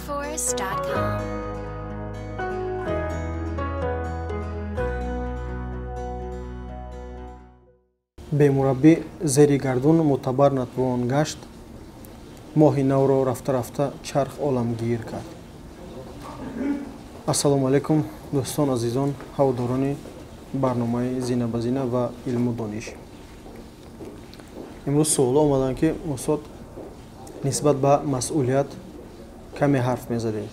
Learnforce.com. Бемураббӣ зери гардун мӯътабар натвон гашт, моҳи навро рафта-рафта чарх оламгир кард. Ассалому алайкум, дӯстон, азизон, ҳаводорони барномаи зина ба зина ва илму дониш. Имрӯз суоло омаданд, ки устод нисбат ба масъулият каме ҳарф мезадед.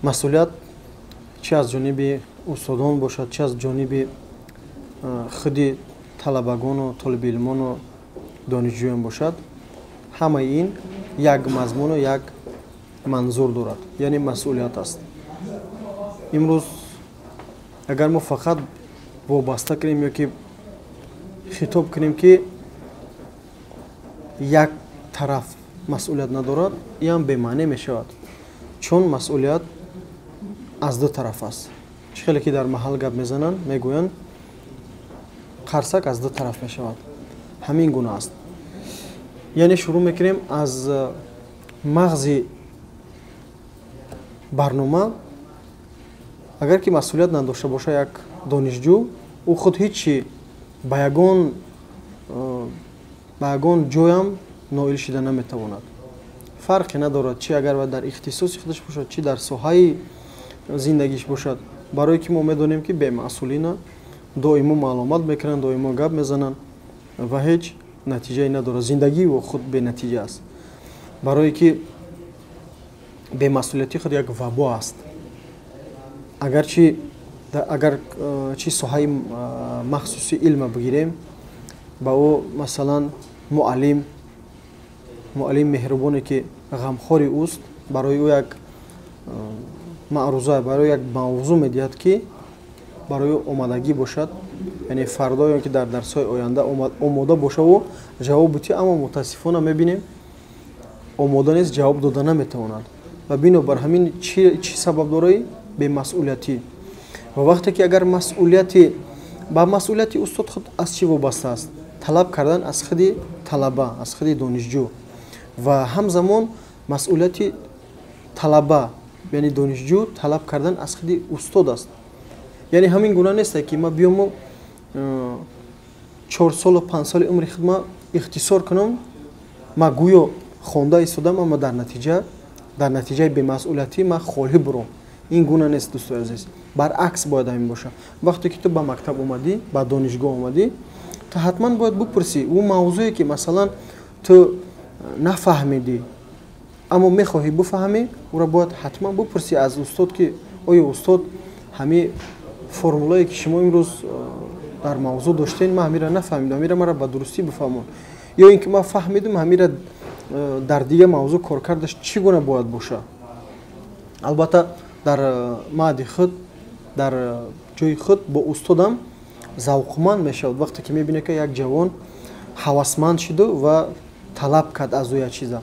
Масъулият чи аз ҷониби устодон бошад, чи аз ҷониби худи талабагону толибилмону донишҷӯён бошад, ҳамаи ин як мазмуну як манзур дорад, яъне масъулият аст. Имрӯз агар мо фақат вобаста кунем ё ки хитоб кунем, ки як тараф масъулият надорад, иам бемаъне мешавад, чун масъулият аз ду тараф аст. Чӣ хеле ки дар маҳал гап мезананд, мегӯянд, қарсак аз ду тараф мешавад. Ҳамин гуна аст. Яъне шурӯъ мекунем аз мағзи барнома. Агар ки масъулият надошта боша як донишҷӯ, ӯ худ ҳеҷ чи ба ягон ҷоям ноил шида наметавонад. Фарқе надорад, чи агар дар ихтисоси худаш бошад, чи дар соҳаи зиндагиш бошад. Барое ки мо медонем, ки бемасъулина доимо маълумот мекунанд, доимо гап мезананд ва ҳеҷ натиҷае надорад. Зиндагии ӯ худ бенатиҷа аст. Барое ки бемасъулияти худ як вабо аст. Агарчи агар чи соҳаи махсуси илма бигирем, ба ӯ масалан муаллим меҳрубоне, ки ғамхори ӯст, барои ӯ як маъруза, барои як мавзӯъ медиҳад, ки барои ӯ омадагӣ бошад, яъне фардо ё ки дар дарсҳои оянда омода боша ӯ ҷавоб бутӣ. Аммо мутаассифона мебинем, омода нест, ҷавоб дода наметавонад. Ва бинобар ҳамин чӣ сабаб дораи? Бемасъулиятӣ. Ва вақте ки агар масъулияти ба масъулияти устод худ аз чӣ вобаста аст? Талаб кардан аз худи талаба, аз худи донишҷӯ. Ва ҳамзамон масъулияти талаба, яъне донишҷӯ, талаб кардан аз худи устод аст. Яъне ҳамин гуна нест, ки ман биёму 4 солу 5 соли умри худ ма ихтисор кунам, ма гӯё хонда истодам, аммо дар натиҷаи бемасъулиятӣ ман холӣ бурам. Ин гуна нест, дӯстои азиз. Баръакс бояд ҳамин бошад. Вақте ки ту ба мактаб омадӣ, ба донишгоҳ омадӣ, ту ҳатман бояд бипурсӣ. Ӯ мавзӯе ки масалан ту нафаҳмидӣ, аммо мехоҳӣ бифаҳмӣ, ӯро бояд ҳатман бипурсӣ аз устод, ки оё устод, ҳамин формулае ки шумо имрӯз дар мавзӯъ доштед, ман ҳамира нафаҳмидам, ҳамира маро ба дурустӣ бифаҳмон. Ё ин ки ман фаҳмидам, ҳамира дар дигар мавзӯъ коркардаш чӣ гуна бояд бошад. Албатта дар маъди худ, дар ҷои худ бо устодам завқманд мешавад, вақте ки мебинад, ки як ҷавон ҳавасманд шиду ва талаб кард аз ӯ як чиза.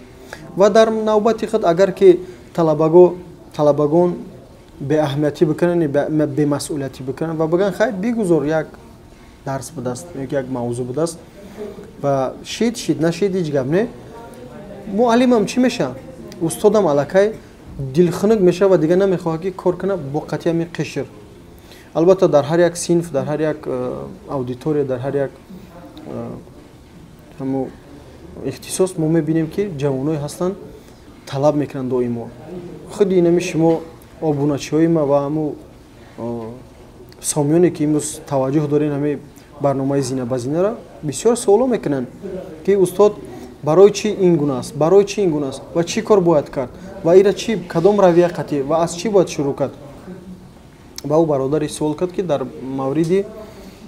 Ва дар навбати худ агар ки талабагон беаҳамиятӣ бикунанд, бемасъулиятӣ бикунанд ва бигӯянд, хайр, бигузор, як дарс будаст ё як мавзӯъ будаст ва шид, нашид, ҳеҷ гап не, муаллимам чӣ мешавад? Устодам аллакай дилхунук мешавад ва дигар намехоҳад, ки кор кунад бо қатъи ҳамин қишр. Албатта дар ҳар як синф, дар ҳар як аудитория, дар ҳар як ҳамо ихтисос мо мебинем, ки ҷавоное ҳастанд, талаб мекунанд доимо. Худи инами шумо обуначиҳои ма ва ҳамо сомиёне, ки имрӯз таваҷҷӯҳ дорен ҳамин барномаи зина ба зинаро, бисёр суоло мекунанд, ки устод, барои чӣ ин гуна аст, барои чӣ ин гуна аст ва чӣ кор бояд кард ва ира чӣ, кадом равия қатъӣ ва аз чӣ бояд шурӯъ кард. Ва ӯ бародаре суол кард, ки дар мавриди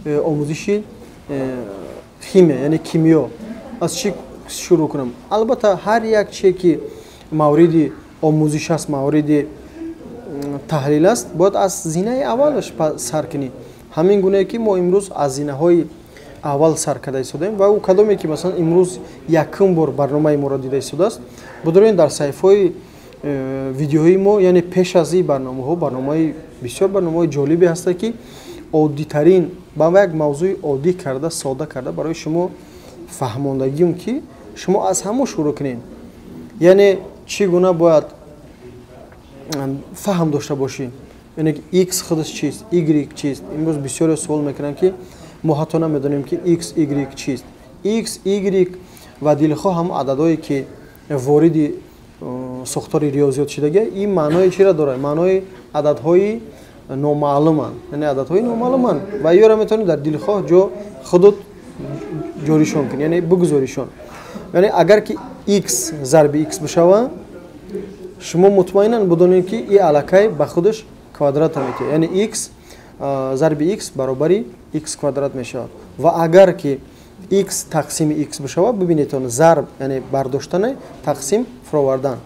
омӯзиши химия, яъне кимиё, аз чӣ шурӯъ кунам. Албатта ҳар як чие ки мавриди омӯзиш аст, мавриди таҳлил аст, бояд аз зинаи аввалаш сар кунӣ. Ҳамин гунае ки мо имрӯз аз зинаҳои аввал сар карда истодаем ва ӯ кадоме ки масалан имрӯз якум бор барномаи моро дида истодааст, будорем дар саҳифаҳои видеоҳои мо, яъне пеш аз ин барномаҳо, барномаи бисёр барномаҳои ҷолибе ҳастанд, ки оддитарин ба як мавзӯи оддӣ карда, сода карда барои шумо фаҳмондагиам, ки шумо аз ҳамон шурӯъ кунед. Яъне Чӣ гуна бояд фаҳм дошта бошӣ, яъне ки x худаш чист, y чист. Имрӯз бисёре суол мекунанд, ки мо ҳатто намедонем, ки x, y чист. X, y ва дилхоҳ ҳам ададое, ки вориди сохтори риёзиёт шудагия, ин маънои чиро дорад? Маънои ададҳои номаълуманд, яъне ададҳои номаълуманд, ва ёро метавонед дар дилхоҳ ҷо худут ҷоришон кунед, яъне бигузоришон. Яъне агар ки x зарби x бишава, шумо мутмаинан бидонед, ки и аллакай ба худаш квадрата метиҳад, яъне x зарби x баробари x квадрат мешавад. Ва агар ки x тақсими x бишавад, бибинед, он зарб, яъне бардоштане, тақсим фуровардан,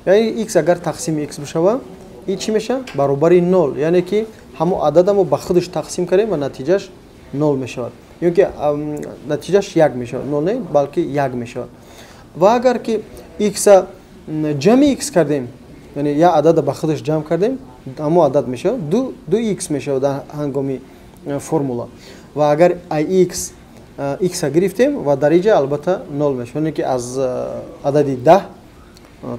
яъне x агар тақсими x бишавад, и чӣ мешавад? Баробари нол. Яъне ки ҳамон адада мо ба худаш тақсим кардем ва натиҷаш нол мешавад ё ки натиҷаш як мешавад, нол не, балки як мешавад. Ва агар ки x ҷамъи x кардем, яъне як адада ба худаш ҷамъ кардем, ҳамон адад мешавад ду x мешавад дар ҳангоми формула. Ва агар x x гирифтем ва дар инҷа албатта нол мешавад, яъне ки аз адади 10,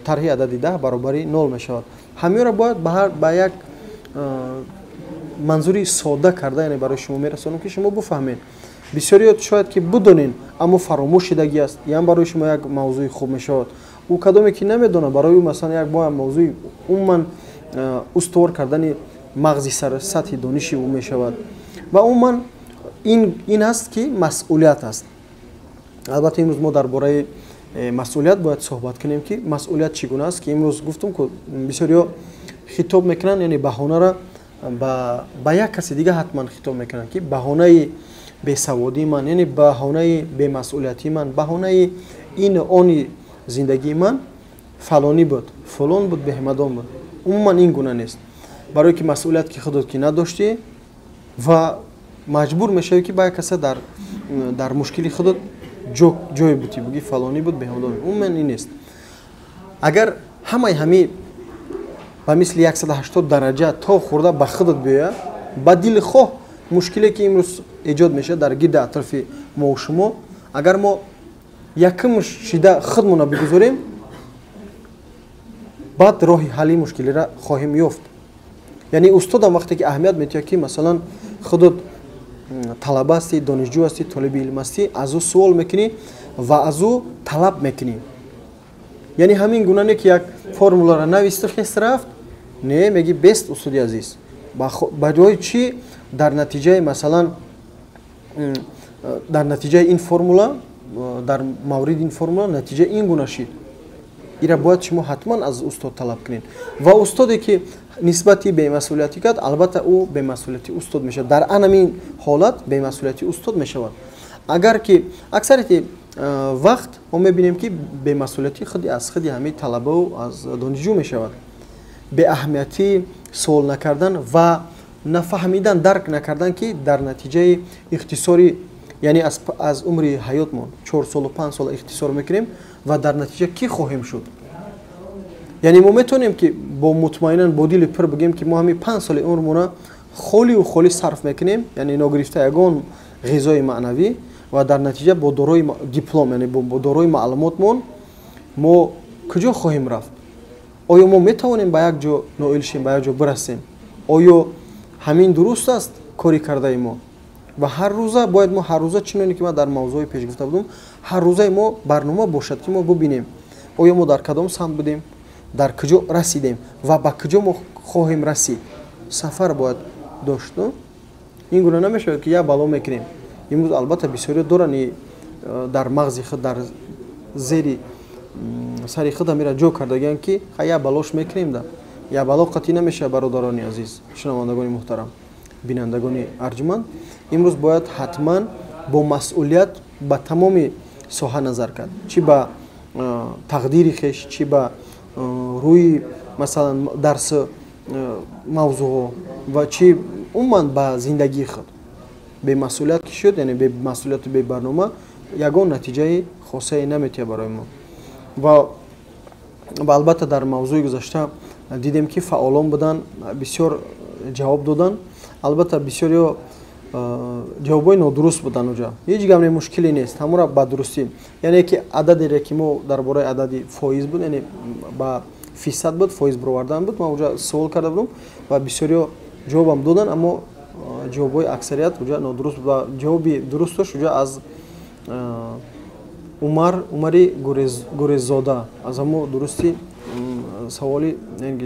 тарҳи адади 10 баробари нол мешавад. Ҳаминро бояд ба як манзури сода карда, яъне барои шумо мерасонам, ки шумо бифаҳмед. Бисёриёт шояд ки бидонед, аммо фаромӯш шудагӣ аст. Ям барои шумо як мавзӯи хуб мешавад. Ӯ кадоме ки намедонад, барои ӯ масалан як бо мавзӯи умуман устувор кардани мағзи сатҳи дониши ӯ мешавад. Ва умуман ин аст, ки масъулият аст. Албатта, имрӯз мо дар бораи масъулият бояд суҳбат кунем, ки масъулият чӣ гуна аст, ки имрӯз гуфтум, ку бисёриҳо хитоб мекунанд, яъне баҳонара ба як каси дига ҳатман хитоб мекунанд, ки баҳонаи бесаводии ман, яъне баҳонаи бемасъулиятии ман, баҳонаи ин они зиндагии ман фалонӣ буд, фалон буд, беҳмадон буд. Умуман ин гуна нест, барое ки масъулият ки худот ки надоштӣ ва маҷбур мешавӣ, ки ба як каса дар мушкили худот ҷой бутӣ, бугӣ фалонӣ буд, беҳмадон. Умуман ин нест. Агар ҳамаи ҳами ба мисли 180 дараҷа то хӯрда ба худат биёяд, ба дилхоҳ мушкиле, ки имрӯз эҷод мешавад дар гирди атрофи мову шумо, агар мо якум шида худмона бигузорем, баъд роҳи ҳалли мушкилиро хоҳем ёфт. Яъне устодам вақте ки аҳамият метиҳад, ки масалан худот талаба ҳастӣ, донишҷӯ ҳастӣ, толиби илм ҳастӣ, аз ӯ суол мекунӣ ва аз ӯ талаб мекунӣ. Яъне ҳамин гуна не, ки як формуларо нависту хес рафт, не, меги: «Бест, устоди азиз, ба ҷои чӣ дар натиҷаи, масалан, дар натиҷаи ин формула, дар мавриди ин формула натиҷа ин гуна шид?» Ира бояд шумо ҳатман аз устод талаб кунед. Ва устоде ки нисбати бемасъулиятӣ кард, албатта, ӯ бемасъулияти устод мешавад. Дар анамин ҳолат бемасъулияти устод мешавад. Агар ки аксарияти вақт мо мебинем, ки бемасъулиятӣ худи аз худи ҳамин талабаву аз донишҷӯ мешавад, беаҳамиятӣ, суол накардан ва нафаҳмидан, дарк накардан, ки дар натиҷаи ихтисори, яъне аз умри ҳаётмон 4 солу 5 сола ихтисор мекунем ва дар натиҷа кӣ хоҳем шуд? Яъне мо метавонем, ки бо мутмаинан, бо дили пур бигӯем, ки мо ҳамин 5 соли умрмона холиу холӣ сарф мекунем, яъне ногирифта ягон ғизои маънавӣ, ва дар натиҷа бо дорои диплом, яъне бо дорои маълумотмон мо куҷо хоҳем рафт? Оё мо метавонем ба як ҷо ноил шем, ба як ҷо бирасем? Оё ҳамин дуруст аст кори кардаи мо? Ва ҳар рӯза бояд мо, ҳар рӯза, чуноне ки ман дар мавзӯи пеш гуфта будам, ҳар рӯзаи мо барнома бошад, ки мо бубинем, оё мо дар кадом самт будем, дар куҷо расидем ва ба куҷо мо хоҳем расид. Сафар бояд дошт. Ин гуна намешавад, ки як бало мекунем имрӯз. Албатта, бисёриё доранд дар мағзи худ, дар зери сари худ ҳамира ҷо кардагианд, ки як балош мекунем. Да як бало қатъӣ намешавад. Бародарони азиз, шунавандагони муҳтарам, бинандагони арҷуманд, имрӯз бояд ҳатман бо масъулият ба тамоми соҳа назар кард, чӣ ба тақдири хеш, чӣ ба рӯи, масалан, дарс мавзӯъҳо ва чӣ умуман ба зиндагии худ. Бемасъулият ки шуд, яъне бемасъулияту бебарнома ягон натиҷаи хосае наметиҳад барои мо. Ва албатта, дар мавзӯи гузашта дидем, ки фаъолон буданд, бисёр ҷавоб доданд. Албатта, бисёриё ҷавобҳои нодуруст буданд. Уҷа ҳеҷ гап не, мушкиле нест, ҳамонро ба дурустӣ, яъне ки ададере, ки мо дар бораи адади фоиз буд, яъне ба фисад буд, фоиз бировардан буд. Ман уҷа суол карда будам ва бисёриҳо ҷавобам додан, аммо ҷавобҳои аксарият уҷа нодуруст буд ва ҷавоби дурусташ уҷа аз Умари Гуреззода, аз ҳамо дурусти саволи,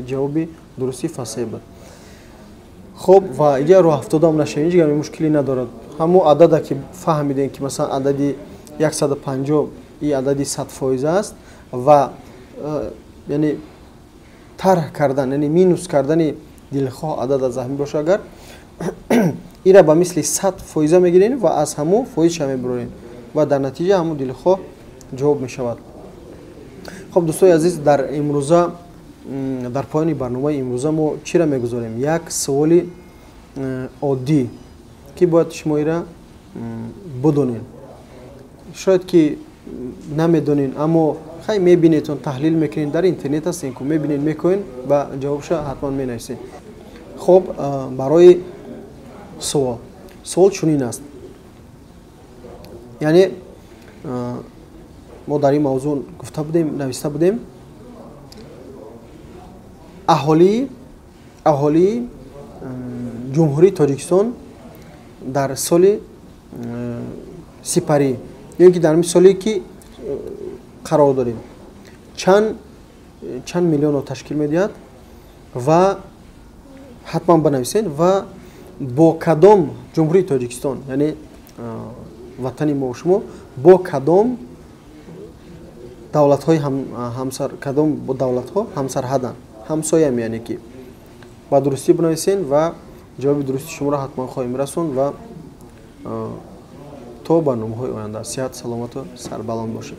ҷавоби дурусти фасеҳ буд. Хоб, ва иҷа роҳафтодам нашавем, ҳеҷ гапи мушкилӣ надорад. Ҳамо адада ки фаҳмидем, ки масалан адади 150 и адади 100% аст ва яъне тарҳ кардан, яъне минус кардани дилхоҳ адад аз ҳамин боша, агар ира ба мисли 100% мегирем ва аз ҳамо фоизша мебурорем ва дар натиҷа ҳамо дилхоҳ ҷавоб мешавад. Хоб, дӯстои азиз, дар имрӯза, дар поёни барномаи имрӯза мо чиро мегузорем? Як суоли оддӣ, ки бояд шумо ира бидонед. Шояд ки намедонед, аммо хай мебинедтон, таҳлил мекунед, дар интернет ҳастен ку, мебинед, мекунед ва ҷавобша ҳатман менависед. Хоб, барои суол. Суол чунин аст. Яъне мо дар ин мавзӯъ гуфта будем, нависта будем. Аҳолии Ҷумҳурии Тоҷикистон дар соли сипарӣ, ё ин ки дар ҳамин соле ки қарор дорем, чанд миллионро ташкил медиҳад ва ҳатман бинависед ва бо кадом Ҷумҳурии Тоҷикистон, яъне ватани мо шумо, бо кадом давлатҳои ҳамсар, кадом давлатҳо ҳамсарҳаданд, ҳамсоям, яъне ки ба дурустӣ бинависед ва ҷавоби дурусти шуморо ҳатман хоҳем расонд ва то барномаҳои оянда сиҳат, саломату сарбаланд бошед.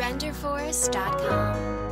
Renderforest.com.